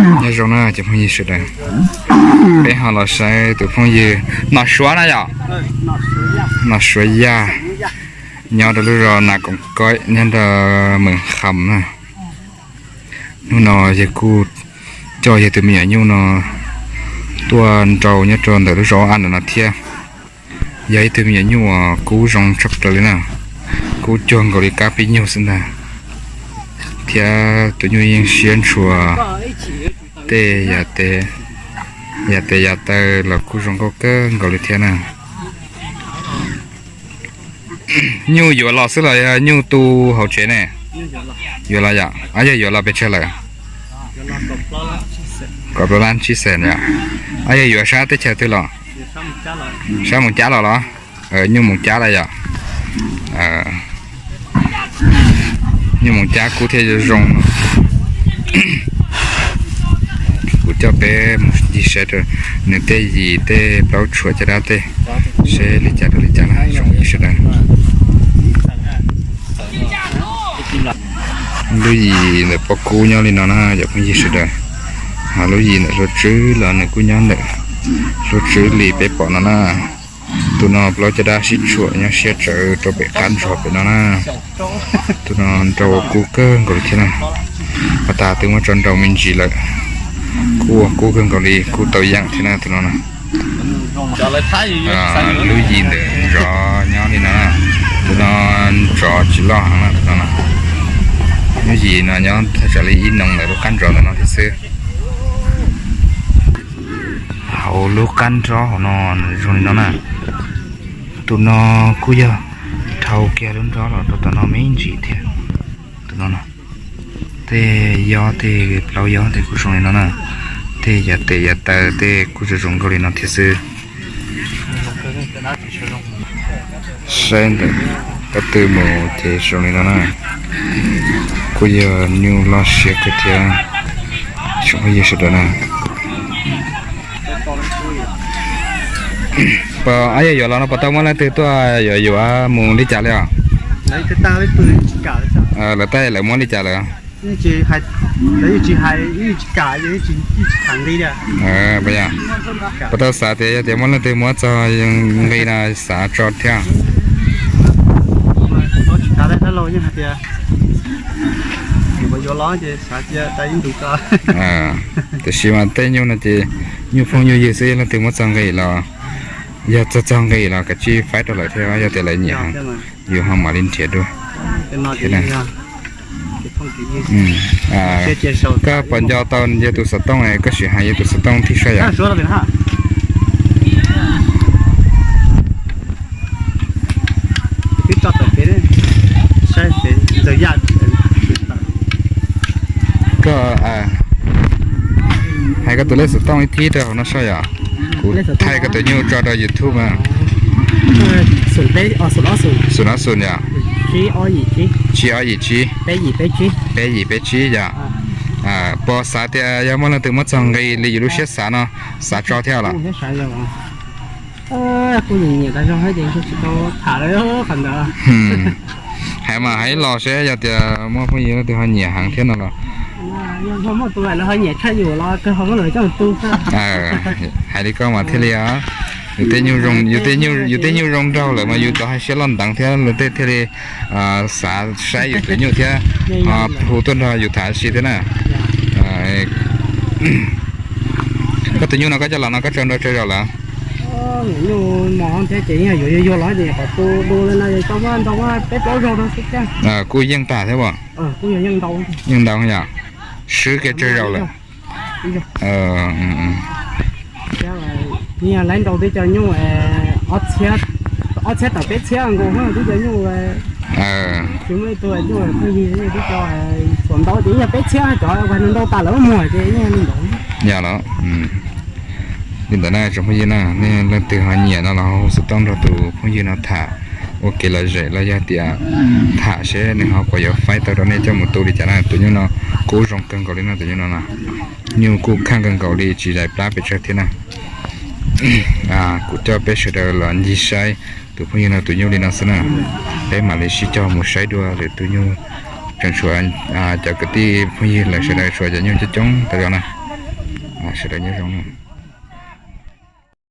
Nyob zoo na cov phooj ywg sawv daws, peb ho los saib tus phooj ywg Nom Suav na yom, Nom Suav Yaj, nyob rau lub zos Nas Koom Koib nyob rau Meem Kham na. Hnub no yawg kuj coj yawg tus me nyuam nyuj no tuaj nrau nyob rau ntawm lub zos Ab Nram no thiab. Yog ib tug me nyuam nyuj uas kub zoo tshaj plaws li na, kub cuag nkaus li kab pib nyug xwb ntag, thiab tus nyuj yeej siab ntshua tej yam tes, yam tes yam taw los kuj zoo nkauj kawg nkaus li thiab na. Nyuj yuav los xwb los yog nyuj tu hauv tsev ne? Yuav los yom, yog yuav los pes tsawg lawm? Kaum plaub lab tsib xees yom. Yog yuav sab teb chaws twg los? Sab Moos Cab los los? Nyuj Moos Cab lawm yom. Nyuj Moos Cab kub thiaj zoo no. Kuv coj peb mus ncig saib rau nws tej yim tej plaub tshuam caj dab tej, seb li cas rau li cas na tsoom phooj ywg sawv daws. Lub yim ntawm pob kub nyob li no na cov phooj ywg sawv daws. Ho lub yim ntawm hlua tswb los nws kuj nyob ntawm hlua tswb li peb pom no na. Tus no plaub caj dab sib tshuam nyob siab tsawv rau pem qab ntsuag pem no na. Tus no nrau kub kawg nkaus li thiab na. Pas tas twb muab tso nrau me ntsis lawm. Kub ua kub kawg nkaus li, kub tau yeej thiab na tus no na. Lub yim ntawm zov nyob li no na. Tus no zov tsis loj heev na tus no na. Lub yim no nyob thaj tsam li ib noo ntawm lub qab nrov ntawm no thiab xwb. Hauv lub qab nrov hauv no zoo li no na. Tus no kuj yog dhau kiag lub nrov los rau tom no me ntsis thiab. Tus no no, tej yob tej plaub yob tej kuj zoo li no na. Tej yav tes yav taw tej kuj zoo zoo nkauj li no thiab xwb. Saib ntawm qab twg mus ces zoo li no na. Kuj yog nyuj loj siab kawg thiab tsoom phooj ywg sawv daws na. Pab yog yuav los no puas tau muaj leej twg tuaj yuav yuav mus li cas li os? Lawv tab lawv muab li cas lawm? Puas tau xav tias yog tias muaj leej twg muab txog nqi no xav tso thiab? Tiam sis mas tej nyuj no ces nyuj phooj nyuj ywg xwb, yog leej twg muab txog nqi los, yog txog txog nqi los kav tsij faib rau lawv thiab, yog tias lawv nyiam heev yus ho mam li nrhiav dua thiab na. Koj puas nco tau yawg tus xov tooj, koj sim hais yawg tus xov tooj thib saib yom? Koj hais koj tus lej xov tooj ib thib rau hauv no saib yom. Kuv thaij koj tus nyuj tso rau YouTube na. Xum ob xum yom. Tsib ob yim tsib. Peb yim peb tsib yom. Puas xav tias yog muaj leej twg muab txog nqi li yus lub siab xav no, xav tso thiab los? Hais mas hais los seb yog tias muaj phooj ywg leej twg ho nyiam heev thiab no los. Hais li koj mas thiaj li, yus tej nyuj zoo nraug lawm mas yus txawm hais siab loj ntev thiab lawv tej thiaj li xav saib yus tus nyuj thiab ho hu tuaj nrog yus tham si thiab na. Koj tus nyuj no koj coj los no koj tso nrau tsawg zaus lawm? Kuj yeej tag thiab as? Yeej ntau yom. Swb kiag tsawg zaus lawm? Ob txhiab tawm peb txhiab nkaus twb cov nyuj. Tsis muaj ib tug nyuj pheej yig, twb cov txhuam ntau ces yog peb txhiab, cov ntau tas lawm muag ces yeej li ntawd. Yog los, li ntawd na tsoom phooj ywg na, nej leej twg ho nyiam no los hu xov tooj nrog tus phooj ywg no tham ua kev lom zem los yog tias tham seb nws ho puas yuav faib tau rau nej coj mus tu li cas na. Tus nyuj no kuj zoo kawg nkaus li no, tus nyuj no na, nyuj kuj khaj kawg nkaus li tsis zais plab pes tsawg thiab na. Kuv coj peb sawv daws los ncig saib tus phooj ywg no tus nyuj li no xwb na. Peb mam li sib cog mus saib dua lwm tus nyuj, tseem tshuav cov kwv tij phooj ywg lawv sawv daws tshuav cov nyuj coob coob tas zog na. Sawv daws nyob zoo.